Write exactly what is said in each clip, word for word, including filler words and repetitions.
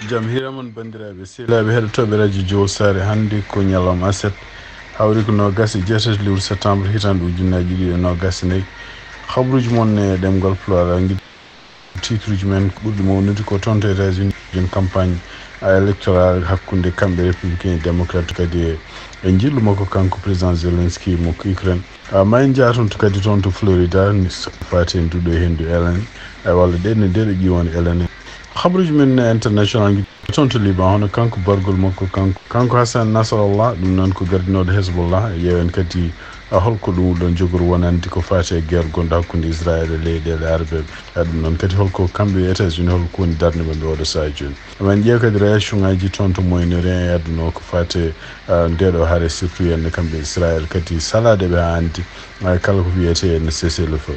Jam hiira mon, banndiraaɓe sehilaaɓe heɗotooɓe radio Jowol Saare. Hannde ko ñalawma aset, hawri ko noogas e jeetati lewru septembre, hitaande ujunnaji ɗiɗi e noogas e nayi. Habruuji mon e ɗemngal Pulaar, ngiɗ-, titruuji men ɓurɗi mawnude ko toon to États-Unis, une campagne électorale hakkunde kamɓe républicain et démocrate, kadi e, e njillu makko kanko président Zelensky mo Ukraine. Ah, ma en njaha toon to, kadi toon to Florida, ni s-, faati e nduɗo e henndu Ellen, eh, walla ɗe, nde ɗo ƴiwonde Ellen. Habruuji men international ngi toon to Liban, hono kanko bargol makko, kanko, kanko Hassan Nasrallah, ɗum noon ko gardinooɗo Hezbollah. Ƴeewen kadi, ah, holko ɗum ɗon jogori wonande ko faati e guerre gonɗo hakkunde Israël e leyɗeele arabeeɓe. Ah, ɗum noon kadi holko kamɓe e États-Unis, holko woni darnde maɓɓe oɗo sahaa jooni. Emin ƴeewa kadi réaction ngaji toon to Moyen-Orient e aduna o ko faati, ah, nde ɗo hare, surtout hannde kamɓe Israël kadi salaade ɓe haa hannde, ah, kala ko wiyete ne cessez-le-feu.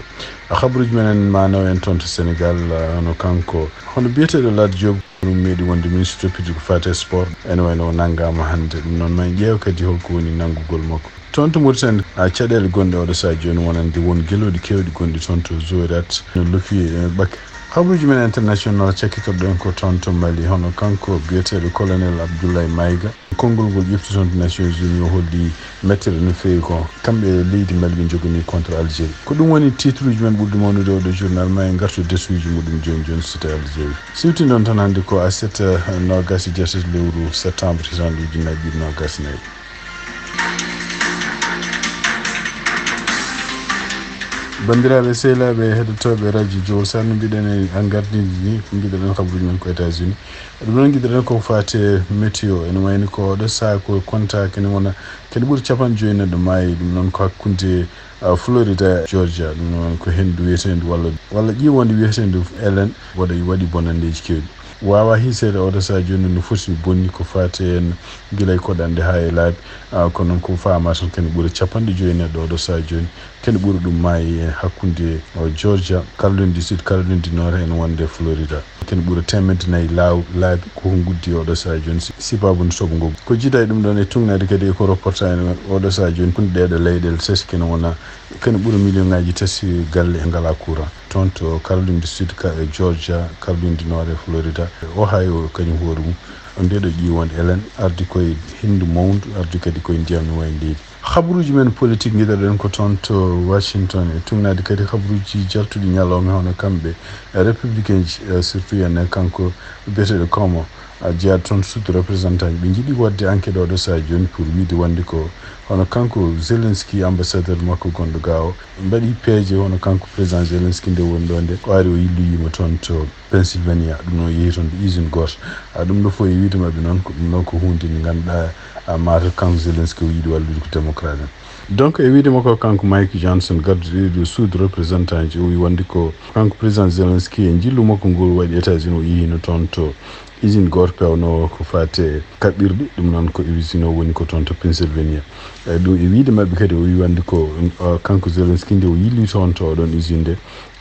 Ah, habruuji men en ma naw en toon to Sénégal, ah, hono kanko, hono biyeteeɗo Lat Diop, ɗum meeɗi wonde ministre toppitde ko faati e sport, ene wayno o nanngaama hannde. Ɗum noon ma en ƴeew kadi holko woni nanngugol makko. Toon to Mauritanie, ah, caɗeele gonɗe oɗo sahaa jooni wonande won gelooɗi keewɗi gonɗi toon to Zouérate, no Lofiyé, eh, Bakel. Habruuji men international cakkitorɗen ko toon to Mali, hono kanko biyeteeɗo colonel Abdoulaye Maïga. Konngol ngol ƴefti toon to Nations Unies, o holli mettere no feewi ko kamɓe e leydi Mali ɓe njoganii contre Algérie. Ko ɗum woni titruuji men ɓurɗi mawnude oɗo journal, ma en ngartu desuuji muɗum jooni jooni so tawi Algérie. Siwtindon tan hannde ko aset, eh, noogas e jeetati lewru septembre, hitaande ujunnaji ɗiɗi noogas e nayi. Banndiraaɓe sehilaaɓe heɗotooɓe radio Jowol Saare, no mbiɗen e, en ngardinii ni, ko mbiɗen habruuji men ko États-Unis. Ɗum noon ngiɗen ko faati e météo, ene wayni ko oɗo sahaa ko konta kene wona, kene ɓuri capanɗe joyi neɗɗo maayi. Ɗum noon ko hakkunde, ah, Florida, Georgia. Ɗum noon ko henndu wiyeteendu walla, walla ƴiwonde wiyeteendu Ellen waɗa, waɗi bonanndeeji keewɗi. Waawa hiiseede oɗo sahaa jooni no foti bonni ko faati en gila e koɗanɗe haa e laabi. Ah, kono noon ko faama tan kene ɓuri capanɗe joyi neɗɗo oɗo sahaa jooni. Kene ɓuri ɗum maayi e hakkunde, o, Georgia, Caroline du Sud, Caroline du Nord, ene wonde Florida. Kene ɓuri teemedde nayi laaw-, laabi ko nguddi oɗo sahaa jooni si-, sibaabu nde soɓo ngo. Ko jiida e ɗum ɗon e tugnaade kadi e ko reporter en oɗo sahaa jooni, kunde ɗeɗo leyɗeele tati kene wona, kene ɓuri million ngaji tati galle e ngala courant. Toon to Caroline du Sud, ka, e Georgia, Caroline du Nord e Florida, e Ohio kañum hoore mum. On nde ɗo ƴiwonde Ellen ardi koye henndu mawndu, ardi kadi koye ndiyam no wayi leydi. Habruuji men politique ngiɗoɗen ko toon to Washington, e tugnaade kadi habruuji jaltuɗi ñalawma, hono kamɓe, eh, républicain ji, eh, surtout en, eh, kanko biyeteeɗo Cuomo, a jeyaa toon sous-représentant ji. Ɓe njiɗi waɗde enquête oɗo sahaa jooni pour wiide wonde ko hono kanko Zelensky, ambassadeur makko gonɗo ga o, mbaɗi peeje hono kanko président Zelensky nde woni ɗo nde, o ari o yilloyiima toon to Pennsylvania, ɗum noon yehi toon to usine gooto. A, ɗum ɗo fof e wiyde maɓɓe noon, ko ɗum ɗoon ko huunde nde ngannduɗaa, a, mataw kanko Zelensky o yiɗi wallude ko démocrate en. Donc, e wiyde makko kanko Mike Johnson, garduɗo sous-représentant ji, o wi wonde ko kanko président Zelensky e njillu makko ngol waɗi États-Unis, o yehino toon to usine gooto peewnoowo ko faati e kaɓɓirɗe, ɗum noon ko usine o woni ko toon to Pennsylvania. E ɗum e wiyde maɓɓe kadi, o wi wonde ko, a, kanko Zelensky nde o yilli toon to oɗon usine nde,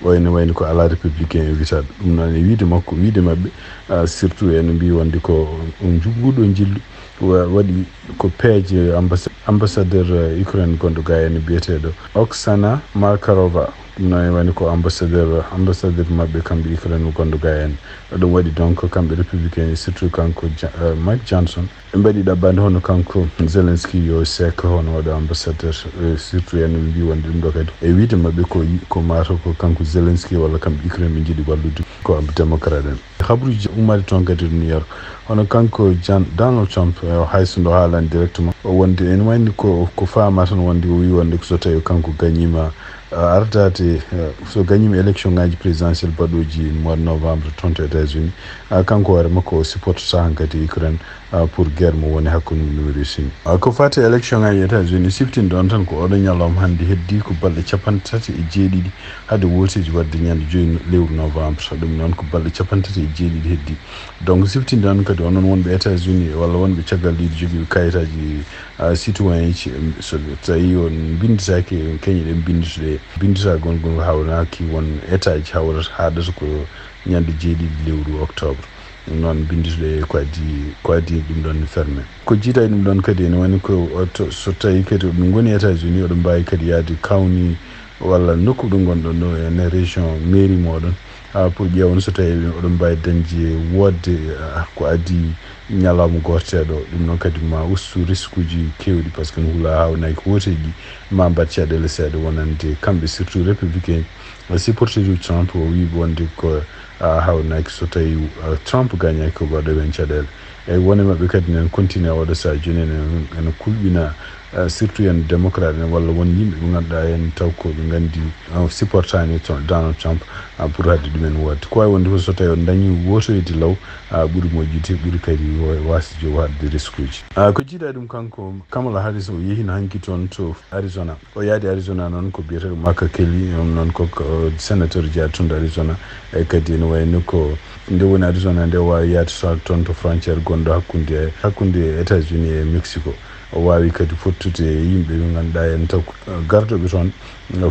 o ene wayno ko alaa républicain e wiyata ɗum. Ɗum noon e wiyde makko, wiyde maɓɓe, ah, surtout ene mbiyi wonde ko on njuɓɓuɗo njillu wa-, waɗi ko peeje ambassa-, ambassadeur, eh, Ukraine gonɗo ga ene biyeteeɗo Oksana Markarova. Ɗum noon e wayno ko ambassadeur, ambassadeur maɓɓe kamɓe Ukraine gonɗo ga en. Ɗum waɗi donc kamɓe républicain, surtout kanko Ja-, eh, Mike Johnson. Ɓe mbaɗi ɗaɓɓaande hono kanko Zelensky yo seek hono waɗa ambassadeur, eh, surtout en ɓe mbi wonde ɗum ɗo kadi. E wiyde maɓɓe ko yi-, ko mataw ko kanko Zelensky walla kamɓe Ukraine ɓe njiɗi wallude ko am démocrate en. Habruuji ummaade toon kadi to New York. Hono kanko Jan-, Donald Trump, eh, hay so ndo haalani directement, o wonde ene wayni ko, ko faama tan wonde o wi wonde ko so tawi kanko gañiima, eh, ardaade, eh, so gañiima élection ngaji présidentielle baɗooji mois de novembre toon to États-Unis, ah, kanko hoore makko o supportata hankadi Ukraine, ah, pour guerre mo woni hakkunde mum e Russie. Ah, ko fati élection ngaji États-Unis, siftin ɗon tan ko oɗo ñalawma hannde heddi ko balɗe capanɗe tati e jeeɗiɗi hade wooteji waɗde ñande joyi lewru novembre. Ɗum noon ko balɗe capanɗe tati e jeeɗiɗi heddi. Donc siftin ɗon kadi onon wonɓe États-Unis walla wonɓe caggal leydi jogiiɓe kayitaji, ah, citoyen ji, so tawi on mbinditaki, keñe ɗe mbindituɗe, mbinditagol ngol hawnaki won état ji hawrata haɗata ko ñande jeeɗiɗi lewru octobre. Noon mbinnditude ko adii, ko adii ɗum ɗoon fermé. Ko jiida e ɗum ɗoon kadi ene woni ko to, so tawii kadi oɗon ngoni États-Unis, oɗon mbaawi kadi yahde county walla nokku ɗo ngonɗon ɗo, ene région mairie mooɗon, Pour ƴeewen so tawi oɗon mbaawi dañde woodde ko adii ñalawma gooteeɗo, ɗum noon kadi ma ustu riskuuji keewɗi, par ce que no hula haawnaaki wooteeji ma mbaɗ caɗeele seeɗa wonande kamɓe, surtout républicain. Supporteruuji Trump o wii wonde ko haawnaaki so tawi Trump gañaaki ko waɗa heen caɗeele. Eyi, won e maɓɓe kadi ene continue oɗo sahaa jooni ene kulɓina, surtout en démocrate en walla won yimɓe ɓe ngannduɗaa en taw ko ɓe nganndi supportani Donald Trump pour haɗde ɗumen woodde. Ko waawi wonde fof so tawi on dañi wootoyde law ɓuri moƴƴude, ɓuri kadi waasde waɗde riskuuji. Ko jiiɗa ɗum kanko Kamala Harris o yehino hanki toon to Arizona. O yaadi Arizona noon ko biyeteeɗo Mark Kelly, ɗum noon ko sénateur jeyaa toon to Arizona. E kadi ene wayno ko nde woni Arizona nde o waawi yaade so toon to frontière gonɗo hakkunde hakkunde États-Unis e Mexico. O waawi kadi fottude e yimɓe ɓe ngannduɗaa en taw ko gardooɓe toon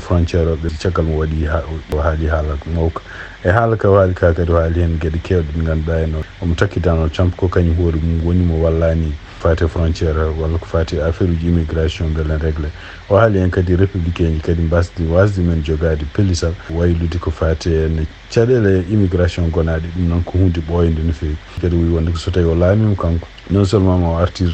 frontière o ɓe caggal mo waɗi o haali haala mawka. E haala ka o haali ka kadi o haali heen geɗe keewɗe ɗe ngannduɗaa en omo takki Donald Trump ko kañum hoore mum woni mo wallani faati frontière walla ko faati affaire uji immigration mbele en réglé. O haali en kadi républicain ji kadi mbasdi wasde men jogaade pellital waylude ko faati en caɗeele immigration gonaaɗe, ɗum noon ko huunde ɓooyande no feewi. Kadi o wii wonde ko so tawi o laamiima kanko non seulement ma o artir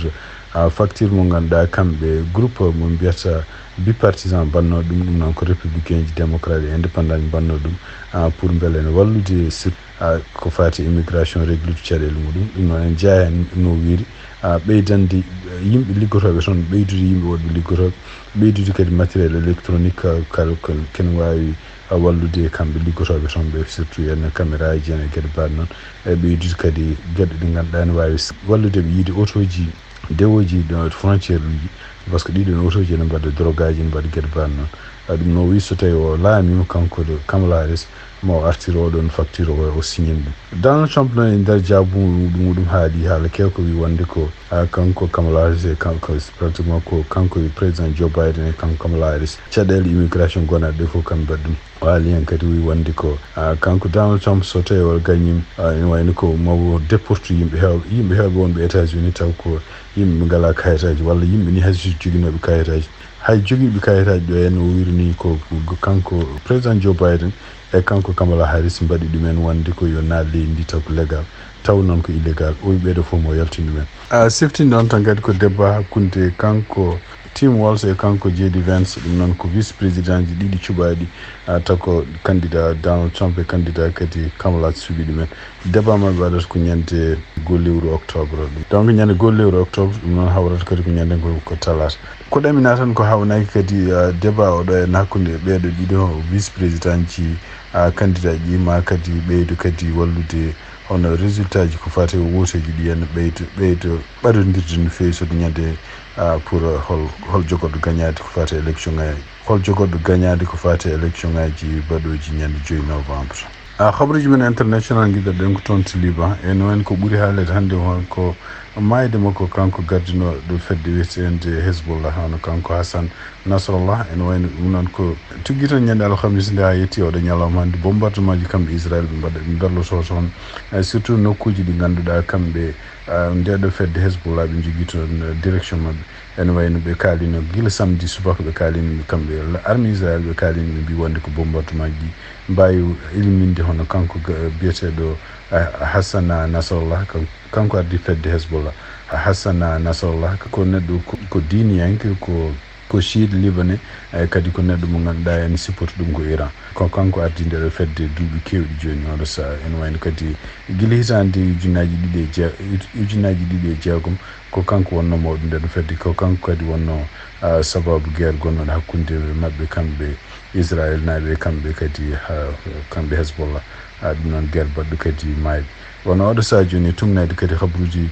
facture mo ngannduɗaa kamɓe groupe mo mbiyata bipartisan mbaɗnoo ɗum, ɗum noon ko républicain ji démocrate e indépendant ji mbaɗnoo ɗum pour mbele ene wallude surtout ko faati immigration reglude caɗeele muɗum. Ɗum noon en jeyaa heen no wiiri ɓeydande yimɓe liggotooɓe toon, ɓeydude yimɓe woɗɓe liggotooɓe, ɓeydude kadi matériel électronique kala kene waawi wallude kamɓe liggotooɓe toon ɓe, surtout en caméra ji en e geɗe mbaɗ noon. E ɓeydude kadi geɗe ɗe ngannduɗaa ne waawi wallude ɓe yiide otoji dewooji ɗo frontière uji, par ce que ɗiɗon otoji ene mbaɗa drogaji ene mbaɗa geɗe mbaɗ noon. Ɗum no wii so tawi o laamiima kanko de Kamala Harris ma o artir oɗon facture o o signini ɗum. Donald Trump noon e nder jaabu muɗum haali haala kew ko wii wonde ko kanko Kamala Harris e kanko pratiquement ko kanko e président Joe Biden e kanko Kamala Harris caɗeele immigration gonaɗe ɗe fof kamɓe mbaɗi ɗum. O haali heen kadi o wii wonde ko kanko Donald Trump so tawi o gañiima ene wayno ko mawo déporte yimɓe heewɓe yimɓe heewɓe wonɓe États-Unis taw ko yimɓe ɓe ngalaa kayitaaji walla yimɓe ni hay so joginooɓe kayitaaji. Hay jogiiɓe kayitaaji ɗo en o wiiri ni ko kanko président Joe Biden e kanko Kamala Harris mbaɗi ɗumen wonde ko yo naat leydi ndi taw ko légal taw noon ko illégal. O wii ɓeeɗo fof mo yaltini ɗumen. A siftin ɗoon tan kadi ko débat hakkunde kanko Tim Walz e kanko J D Vance, ɗum noon ko vice président ji ɗiɗi cuɓaaɗi, a, taw ko candidat Donald Trump e candidat kadi Kamala suɓi ɗumen. Débat maɓɓe waɗata ko ñande goo lewru octobre. Donc ñande goo lewru octobre, ɗum noon hawrata kadi ko ñande ngol ko talaata. Ko ɗamina tan ko hawnaaki kadi, a, débat oɗo en hakkunde ɓeeɗo ɗiɗo vice président ji, a, candidat ji ma kadi ɓeydo kadi wallude hono résultat ji ko faati e wooteeji ɗi en ɓeydo ɓeydo ɓadondirde no feewi so ñande, a, pour hol hol jogorɗo gañaade ko faati e élection ngaji hol jogorɗo gañaade ko faati e élection ngaji baɗooji ñande joyi novembre. A, habaruuji men international ngiɗɗoɗen ko toon to Liban. E no en ko ɓuri haaleede hannde o ko maayde makko kanko gardinooɗo fedde wiyeteende Hezbollah, hono kanko Hassan Nasrallah. Ene wayno ɗum noon ko tuggi tan ñande alhamis nde haa yetti oɗo ñalawma hannde bombardement ji kamɓe Israël ɓe mbaɗa ɓe berloto toon. E surtout nokkuuji ɗi ngannduɗaa kamɓe, a, ndeɗo fedde Hezbollah ɓe njogii toon, e, direction maɓɓe. Ene wayno ɓe kaalino gila samedi subaka ɓe kaalino kamɓe armée Israël ɓe kaalino ɓe mbi wonde ko bombardement ji mbaawi éliminde hono kanko ga-, biyeteeɗo, a, Hassan Nasrallah kan-, kanko ardi fedde Hezbollah. Hassan Nasrallah ko neɗɗo ko, ko diiniyanke, ko, ko chiite libanais, e kadi ko neɗɗo mo ngannduɗaa ene supporte ɗum ko Iran. Ko kanko ardi ndeɗo fedde duuɓi keewɗi jooni oɗo sahaa. Ene wayno kadi gila hitaande ujunnaaji ɗiɗi e jee-, ujunnaaji ɗiɗi e jeegom ko kanko wonno mawɗo ndeɗo fedde, ko kanko kadi wonno, a, sababu guerre gonnoɗo hakkunde maɓɓe kamɓe Israël naaɓe e kamɓe kadi, ha, kamɓe Hezbollah, a, ɗum noon guerre baɗɗo kadi maayɓe. Wano oɗo sahaa jooni e tugnaade kadi habaruuji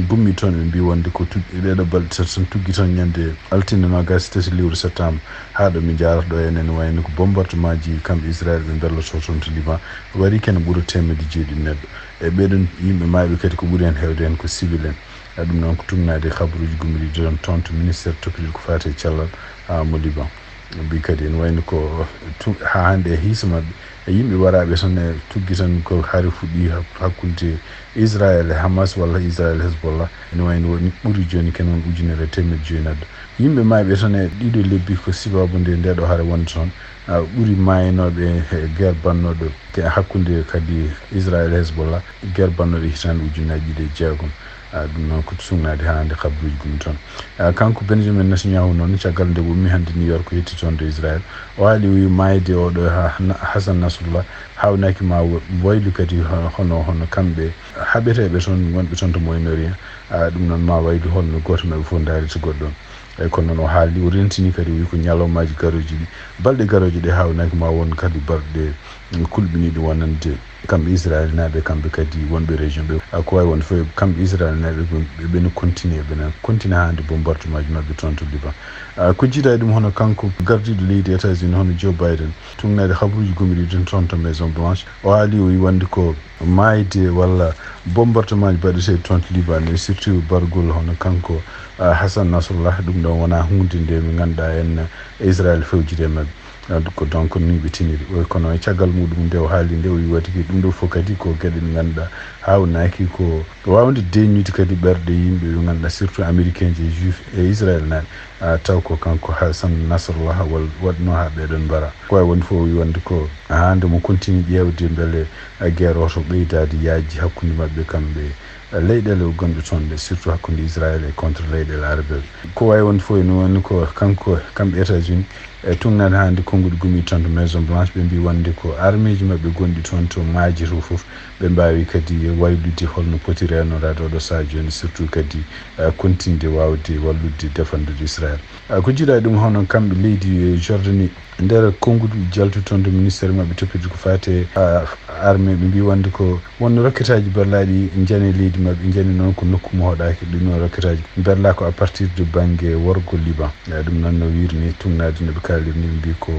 gummi toon ɓe mbi wonde ko tug-, ɗeɗo balɗe tati tan tuggi tan ñande altine noogaas e tati lewru septembre haa ɗo min njaarata ɗo enen wayno ko bombardement ji kamɓe Israël ɓe berloto toon to Liban waɗi kene ɓura teemedde jeeɗiɗi neɗɗo. E ɓeɗon yimɓe maayɓe kadi ko ɓuri heen heewde heen ko civil en. E ɗum noon ko tugnaade habaruuji gummiɗi ɗon toon to ministère toppitiri ko faati e cellal, a, mo Liban. Mbi kadi ene wayno ko tu-, haa hannde e hiisa maɓɓe, e yimɓe waraaɓe tan e tuggi tan ko hari fuɗɗi hak-, hakkunde Israël e Hamas walla Israël Hezbollah. Ene wayno woni ɓuri jooni ken won ujunere e teemedde joyi neɗɗo. Yimɓe maayɓe tan e ɗiɗo lebbi ko sababu nde ndeɗo hare wonde toon. ɓuri maaynooɓe e guerre bannooɗo hakkunde kadi Israel e Hezbollah, guerre bannooɗo hitaande ujunnaji ɗiɗi e jeegom. Ɗum noon ko suŋnaade haa hannde kabaruuji mum toon. Kanko Benjamin Netanyahu noon, caggal nde o ummii hannde New York, o yetti toon to Israel, o haali, o wiyi maayde oɗo Hassan Nasrallah haawnaaki ma waylu kadi hono, hono kamɓe haɓeteeɓe toon, wonɓe toon to Moyen-Orient. Ɗum noon ma waylu hono gooto maɓɓe fof ndaarete goɗɗo. Eyi, kono noon o haaldi, o rentini kadi, o wi ko ñalawmaaji garooji ɗi, balɗe garooje ɗe haawnaaki ma won kadi balɗe kulɓiniiɗe wonande kamɓe Israel naaɓe, kamɓe kadi wonɓe région ɓe. Ko wayi wonde fof, kamɓe Israel naaɓe ɓe, ɓe, ɓe no continue, ɓe no continue haa hannde bombardement ji maɓɓe toon to Liban. Ko jiidaa e ɗum, hono kanko gardiiɗo leydi États-Unis, hono Joe Biden, tuŋnaade habaruuji gomɗiiɗi toon to Maison Blanche, o haali, o wi wonde ko maayde walla bombardement ji baɗeteeɗi toon to Liban, e surtout bargol hono kanko Hassan Nasrallah, ɗum ɗoon wonaa huunde nde mi ngannduɗaa en Israel fewjide e maɓɓe. Ko donc ni ɓe tiniri. Kono e caggal muɗum nde o haali nde, o wi waɗi ɗum ɗo fof kadi ko geɗe ɗe ngannduɗaa haawnaaki ko waawde deeñude kadi ɓerɗe yimɓe ɓe ngannduɗaa, surtout américain ji e juif e Israel naaɓe. Taw ko kanko Hassan Nasrallah waɗnoo haa ɓeeɗoon mbara. Ko wayi wonde fof o wi wonde ko haa nde mo continue ƴeewde mbele guerre o to ɓeydaade yaajde hakkunde maɓɓe kamɓe leyɗeele gonɗe toon ɗe, surtout hakkunde Israel e contre leyɗeele arabeeɓe. Ko wayi wonde fof ene woni ko kanko, kamɓe États-Unis, e tuŋnaade haa hannde konnguɗi gomɗiiɗi toon to Maison Blanche, ɓe mbii wonde ko armée ji maɓɓe gonɗi toon to maaji to fof, ɓe mbaawi kadi waylude holno poti reenoraade oɗo sahaa jooni, surtout kadi continue de waawde wallude defandude Israel. Ko jiidaa e ɗum, hono kamɓe leydi Jordanie, nder konnguɗi jaltuɗi toon to ministère maɓɓe toppitoo ko faati e armée, ɓe mbii wonde ko wonno rokketaaji berlaaɗi njani leydi maɓɓe, njani noon ko nokku mo hoɗaaki. Ɗum noon rokketaaji berlaa ko à partir de bannge worgo Liban. Ɗum noon no wiiri ni, tuŋnaade no ɓe kaaliri ni, ɓe mbii ko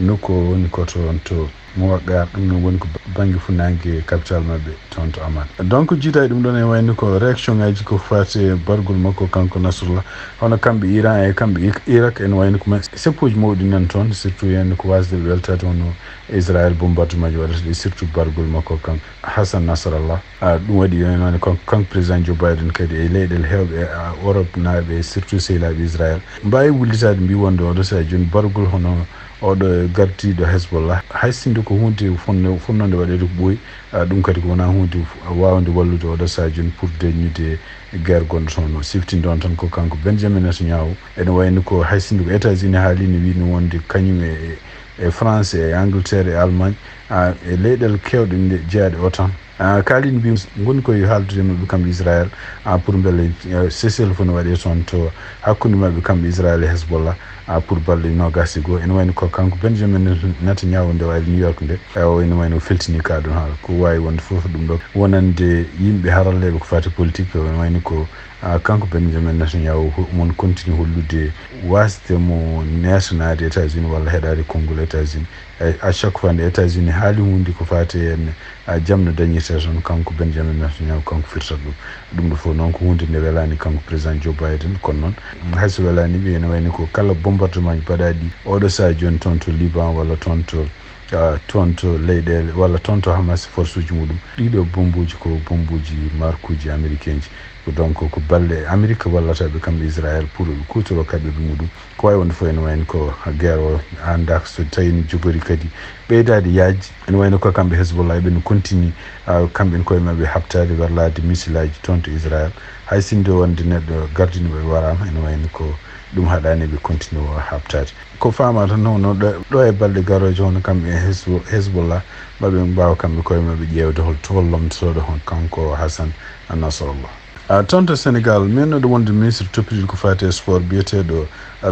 nokku o woni ko toon to Muwaqqar, ɗum noon woni ko bannge fuɗnaange capital maɓɓe toon to Amman. Donc jiidaa e ɗum ɗoon, ene wayni ko réaction ngaji ko faati e bargol makko kanko Nasrallah, hono kamɓe Iran e kamɓe Irak, ene wayni ko seppooji mawɗi nan toon, surtout heen ko waasde weltaade hono Israel bombardement ji waɗata ɗi, surtout bargol makko kanko Hassan Nasrallah. Ɗum waɗi ene wayni kanko président Joe Biden kadi e leyɗeele heewɓe e Europe naaɓe, surtout sehilaaɓe Israel, mbaawi wullitaade, mbii wonde oɗo sahaa jooni bargol hono oɗo gardiiɗo Hezbollah, hay sinno ko huunde fonno-, fonnode waɗeede ko ɓooyi, ɗum kadi ko wonaa huunde waawnde wallude oɗo sahaa jooni pour deeƴnude guerre gonɗo toon o. Siftinɗon tan ko kanko Benjamin Netanyahu, ene wayni ko hay sinno ko États-Unis haali, ne wiyi no wonde kañum e, e France e Angleterre e Allemagne, e leyɗeele keewɗe nde jeyaaɗe OTAN, kaalii mbii ngoni koye haaldude maɓɓe kamɓe Israel, pour mbele cessez-le-feu no waɗee toon to hakkunde maɓɓe kamɓe Israel e Hezbollah, pour balɗe noogaas e goo. Ene wayni ko kanko Benjamin Netanyahu nde waali New York nde, o ene wayni o feltini ka ɗum haala. Ko waawi wonde fof ɗum ɗo wonande yimɓe haralleeɓe ko faati politique, ene wayni ko kanko Benjamin Netanyahu mon continue hollude waasde mo neesanaade États-Unis walla heɗaade konngol États-Unis. À chaque fois nde États-Unis haali huunde ko faati heen, jam no dañirta toon, kanko Benjamin Netanyahu kanko firtata ɗum. Ɗum ɗo fof noon ko huunde nde welaani kanko président Joe Biden, kono noon hay so welaani ɓe, ene wayni ko kala bombardement ji baɗaaɗi oɗo sahaa jooni toon to Liban walla toon to, toon to leyɗeele walla toon to Hamas force uji muɗum. Ɗiɗo bombuuji ko bombuuji markuuji américain ji. Donc ko balle Amérique wallata ɓe kamɓe Israel pour ɓe kuutoroo kaɓirɗe muɗum. Ko waawi wonde fof ene wayni ko guerre o anndaa so tawi ne jogori kadi ɓeydaade yaajde. Ene wayno ko kamɓe Hezbollah ɓe no continue, kamɓe en koye maɓɓe haɓtaade werlaade misilaaji toon to Israel. Hay sinno wonde neɗɗo gardiiɗo ɓe waraama, ene wayni ko ɗum haɗaani ɓe continue o haɓtaade. Ko faama tan hono ɗo, ɗo e balɗe garooje hono kamɓe e Hezbo-, Hezbollah, maɓe mbaawa kamɓe koye maɓɓe ƴeewde hol to lomtotooɗo hon kanko Hassan Nasrallah. Toon to Sénégal, meenooɗo wonde ministre toppitiiɗo ko faati e sport biyeteeɗo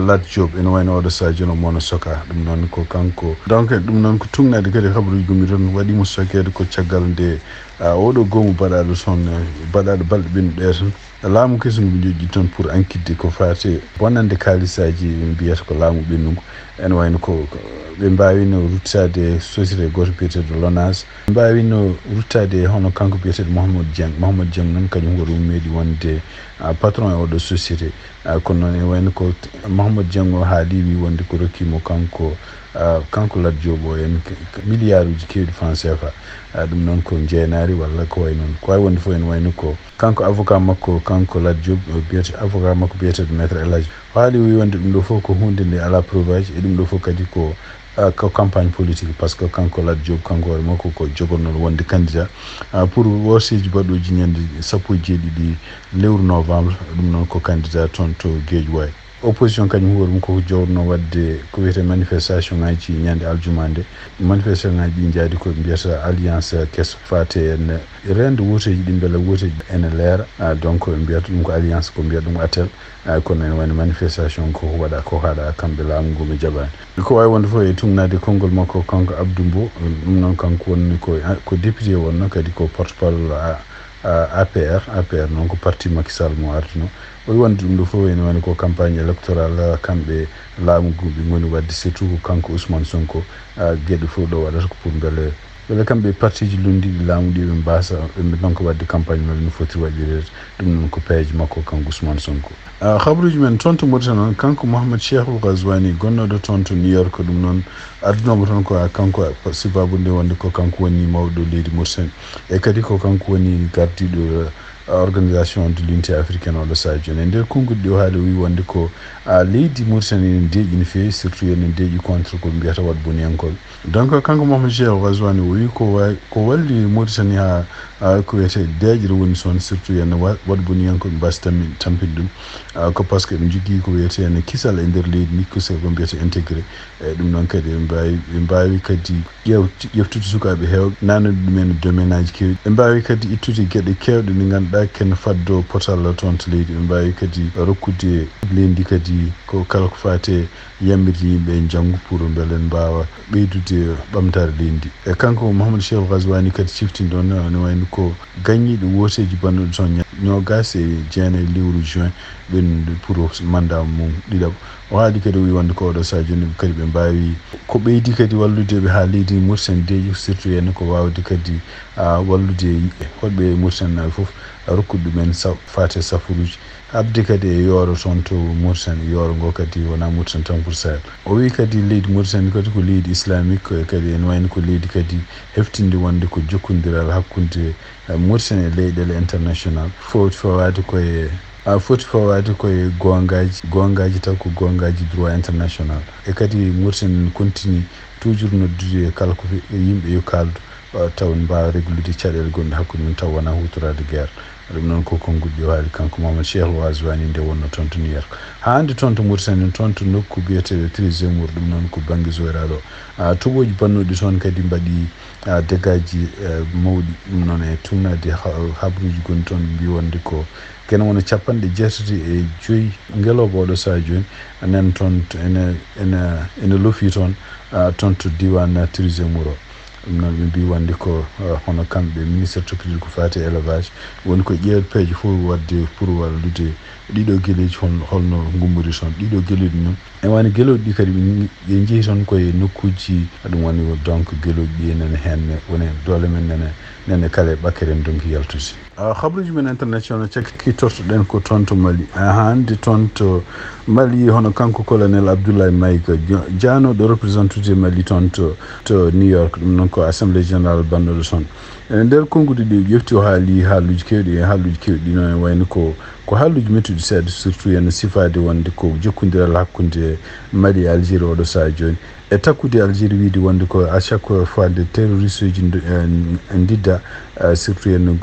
Lat Diop, ene wayno oɗo sahaa jooni o mono soka. Ɗum noon ko kanko. Donc ɗum noon ko tuŋnaade kadi habaruuji gomɗi toon, waɗi mo sokeede ko caggal nde oɗo goomu baɗaaɗo toon, baɗaaɗo balɗe ɓennuɗe ɗe toon, laamu kesu ngu joƴƴi toon pour ankitde ko faati e bonande kaalisaaji, mbiyata ko laamu ɓennugu. Ene wayno ko, ko ɓe mbaawino ruttaade e société gooto biyeteeɗo Lonase. Ɓe mbaawino ruttaade e hono kanko biyeteeɗo Mouhamadou Dieng. Mouhamadou Dieng noon kañum ko ɗum meeɗi wonde, ah, patron e oɗo société. Ah, kono noon ene wayno ko Mouhamadou Dieng o haali, wi wonde ko rokki mo kanko, ah, kanko Lat Diop o en k-, k-, milliard uji keewɗi franc C F A. Ah, ɗum noon ko njeenaari walla ko wayi noon. Ko wayi wonde fof ene wayno ko kanko avocat makko, kanko Lat Diop, o biyete-, avocat makko biyeteeɗo Maître El Hadj. O haali, o wi wonde ɗum ɗo fof ko huunde nde alaa preuve aji, e ɗum ɗo fof kadi ko Ah, ko campagne politique, par ce que kanko Lat Diop, kanko hoore makko ko jogornoo wonde candidat, ah, pour worseeji baɗooji ñande sappo e jeeɗiɗi lewru novembre. Ɗum noon ko candidat toon to Guédiawaye. Opposition kañum hoore mum koko jogornoo waɗde ko wiyetee manifestation ngaji ñande aljuma nde. Manifestation ngaji ɗi njaadi ko mbiyata alliance keso faate en reende wooteeji ɗi mbela wooteeji ene leera. Ah, donc ɓe mbiyata ɗum ko alliance, ko mbiyata ɗum atel. Ah, kono ene wayno manifestation ko waɗa ko haɗa kamɓe laamu ngu ɓe jaɓaani. Ko waawi wonde fof e tuugnaade konngol makko kanko Abdou Mbow, ɗum noon kanko woni ko, ko député wonno, kadi ko porte-parole A-, A-, A P R. A P R noon ko parti Macky Sall mo ardino. O wi wonde ɗum ɗo fof ene wayno ko campagne électorale, kamɓe laamu ngu ɓe ngoni waɗde, surtout ko kanko Ousmane Sonko, ah, geɗe fof ɗo waɗata ko pour mbele, mbele kamɓe partiji lunndiɗi laamu ɗi ɓe mbaasa, ɓe ndonka waɗde campagne maɓɓe no foti waɗireede. Ɗum noon ko peeje makko kanko Ousmane Sonko. Ah, habruuji men toon to Mauritanie noon, kanko Mouhamed Cheikhou Ghazouani gonnooɗo toon to New York, ɗum noon addunoomo toon ko kanko, sababu nde wonde ko kanko woni mawɗo leydi Mauritanie, e kadi ko kanko woni gardiiɗo, eh, Organisation de l'Unité Africaine oɗo sahaa jooni. E nder konngol ɗi o haali, o wi wonde ko, ah, leydi Mauritanie ene deeƴi no feewi, surtout ene deeƴi contre ko ɓe mbiyata waɗboniyankooɓe. Donc kanko Mouhamed Cheikhou Ghazouani o wi ko wa-, ko walli Mauritanie haa, haa ko wiyetee deeƴre woni toon, surtout ene wa-, waɗboniyankooɓe mbaasa tammi-, tampinde ɗum. Ah, ko par ce que ɓe njogii ko wiyetee ene kisal e nder leydi ndi, kisal ko mbiyetee intégré. E ɗum noon kadi ɓe mbaawi, ɓe mbaawi kadi ƴeew-, ƴeftude sukaaɓe heewɓe, naatnude ɗumen e domaine aji keewɗi. Ɓe mbaawi kadi ittude geɗe keewɗe ɗe ngannduɗaa ko ene faddo potal toon to leydi. Ɓe mbaawi kadi rokkude leydi ndi kadi ko kala ko faati e yammirde yimɓe e njanngu pour mbele en mbaawa ɓeydude ɓamtaare leydi ndi. E kanko Mouhamed Cheikhou Ghazouani kadi ciftini ɗoon, ene wayno ko gañiiɗo wooteeji baɗɗooɗi toon ña-, noogaas e jeenayi lewru juin ɓen pour mandat mum ɗiɗaɓo. O haali kadi, o wi wonde ko oɗo sahaa jooni kadi ɓe mbaawi ko ɓeydi kadi wallude ɓe haa leydi Mauritanie deeƴi, surtout ene ko waawde kadi, ah, wallude yimɓe hoɗɓe e Mauritanie naaɓe fof, rokkude ɗumen sa-, faate safaruuji, haɓde kadi e yooro toon to Mauritanie. Yooro ngo kadi wonaa Mauritanie tan pour Sahel. O wi kadi leydi Mauritanie kadi ko leydi islamique, e kadi ene wayno ko leydi kadi heftiinde wonde ko jokkondiral hakkunde, eh, Mauritanie e leyɗeele international. Foti fawaade ko e, a foti fawaade ko e goongaaji, goongaaji taw ko goongaaji droit international. E kadi Mauritanie continue toujours noddude e kala ko fe-, e yimɓe yo kaaldu, eh, taw en mbaawa reglude caɗeele gonɗe hakkunde mum taw wonaa huutoraade guerre. Ɗum noon ko konngol ɗi o haali kanko Mouhamed Cheikhou Ghazouani nde wonnoo toon to New York. Haa hannde toon to Mauritanie, toon to nokku biyeteeɗo Treizième Mour, ɗum noon ko bannge Zouérate o. Ah, toɓooji baɗnooɗi toon kadi mbaɗi, ah, dégâtji, eh, mawɗi. Ɗum noon e tuugnaade ha-, habruuji gonɗi toon mbi wonde ko kene wona capanɗe jeetati e joyi ngelooba oɗo sahaa jooni, nani toon to ene, ene, ene lofii toon, ah, toon to diiwaan Treizième Mour o. Ɗum noon ɓe mbii wonde ko, eh, hono kamɓe ministre toppitiri ko faati e élevage, woni ko ƴeewde peeje fof waɗde pour wallude ɗiɗo geleeji hol-, holno ngummori toon. Ɗiɗo geleeji noon, e wani gelooɗi ɗi kadi ɓe nji-, ɓe njehi toon koye nokkuuji, ɗum woni donc gelooɗi ɗi nene heen, woni doole men nene, nene kala e ɓakere en donki yaltude. Ah, habruuji men international cakkitortoɗen ko toon to Mali. Ah, hannde toon to Mali, hono kanko colonel Abdoulaye Maïga, ja-, jaanooɗo représentude Mali toon to, to New York, ɗum noon ko Assemblée Générale banndooɗo toon. E nder konnguɗi ɗi o ƴefti, o haali haaluuji keewɗi, e haaluuji keewɗi noon e wayno ko, ko haaluuji mettuɗi seeɗa, surtout ene sifaade wonde ko jokkondiral hakkunde Mali e Algérie oɗo sahaa jooni. E takkude Algérie wiide wonde ko à chaque fois nde terroriste uji ndo-, eh, ndidda, eh, surtout en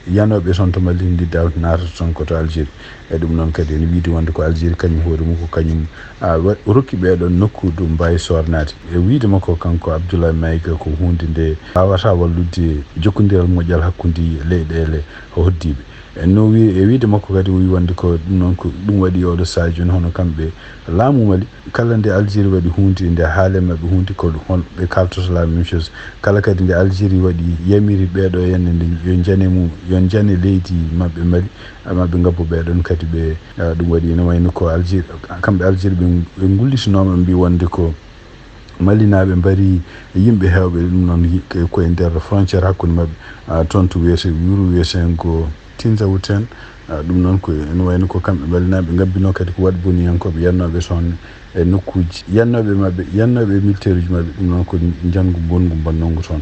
yanooɓe toon to Mali ndidda naatata toon ko to Algérie. E ɗum noon kadi ene wiide wonde ko Algérie kañum hoore mum ko kañum, ah, wa-, rokki ɓeeɗoon nokku ɗo mbaawi soornaade. E wiide makko kanko Abdoulaye Maïga ko huunde nde waawata wallude jokkondiral moƴƴal hakkunde leyɗeele hoddiiɓe. E no wi-, e wiide makko kadi o wi wonde ko ɗum noon ko ɗum waɗi oɗo sahaa jooni hono kamɓe laamu Mali. Kala nde Algérie waɗi huunde, nde haale maɓɓe huunde, ko hon ɓe kaaltoto la même chose. Kala kadi nde Algérie waɗi, yamiri ɓeeɗo henne nde yo njane mum, yo njane leydi maɓɓe Mali, maɓɓe ngabbo ɓeeɗon kadi ɓe, ah, ɗum waɗi ene wayno ko Algérie, kamɓe Algérie ɓe, ɓe ngullitinooma ɓe mbi wonde ko Malinaaɓe mbari yimɓe heewɓe, ɗum noon yi-, ko e nder frontière hakkunde maɓɓe, ah, toon to wiyete, wuro wiyetengo Tinzaout en, ah, ɗum noon ko ene wayno ko kamɓe Malinaaɓe ngabbinoo kadi ko waɗboniyankooɓe yannooɓe toon e nokkuuji, yannooɓe maɓɓe, yannooɓe e militeeruuji maɓɓe, ɗum noon ko njanngu bonngu mbonnongu toon.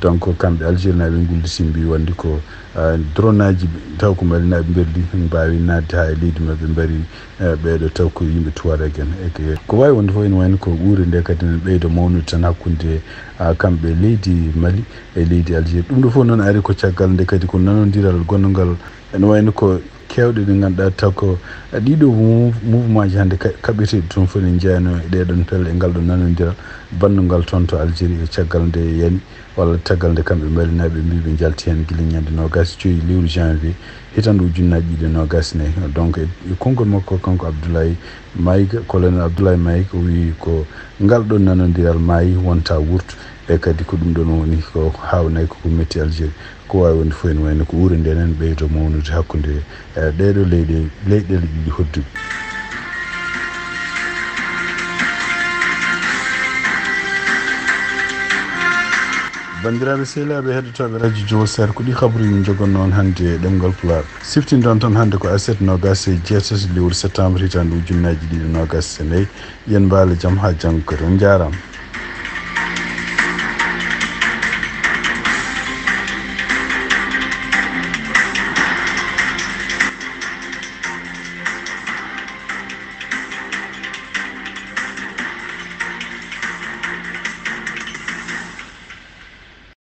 Donc, kamɓe Algérie naaɓe ngulliti, mbi wonde ko, ah, drone aji taw ko Mali naaɓe mberli, mbaawi naatde haa e leydi maɓɓe, mbari, eh, ɓeeɗo taw ko yimɓe Tuareg en. E ke-, ko waawi wonde fof ene wayno ko uure nde kadi ene ɓeydo mawnude tan hakkunde, ah, kamɓe leydi Mali e leydi Algérie. Ɗum ɗo fof noon ari ko caggal nde kadi ko nanondiral gonngal ene wayno ko keewɗe ɗe ngannduɗaa taw ko ɗiɗo mou-, mouvement ji hannde ka-, kaɓeteeɗi toon fof ne njeyanoo e ɗee ɗoon pelle e ngal ɗoon nanondiral bannungal toon to Algérie e caggal nde yani walla caggal nde kamɓe Malinaaɓe mbii ɓe njalti heen gila ñande noogaas e joy lewru janvier hitaande ujunnaaji ɗiɗi e noogaas e nayi. Donc, e, e konngol makko kanko Abdoulaye Maïga, colonel Abdoulaye Maïga, o wii ko ngal ɗoon nanondiral maayi wonta wurtu, e kadi ko ɗum ɗoon woni ko haawnay ko, ko metti Algérie. Ko waawi wonde fof ene wayno ko uure nde enen ɓeydo mawnude hakkunde, eh, ɗeeɗo leyɗe, leyɗeele ɗiɗi hodduɗe. Banndiraaɓe sehilaaɓe heɗotooɓe radio Jowo Seer, ko ɗi kabaruuji min njogannoo on hannde e ɗemngal Pulaar. Siftinde on tan hannde ko aset noogaas e jeetati lewru septembre hitaande ujunnaaji ɗiɗi e noogaas e nayi. Yen mbaale jam haa janngo kadi. On njaaraama.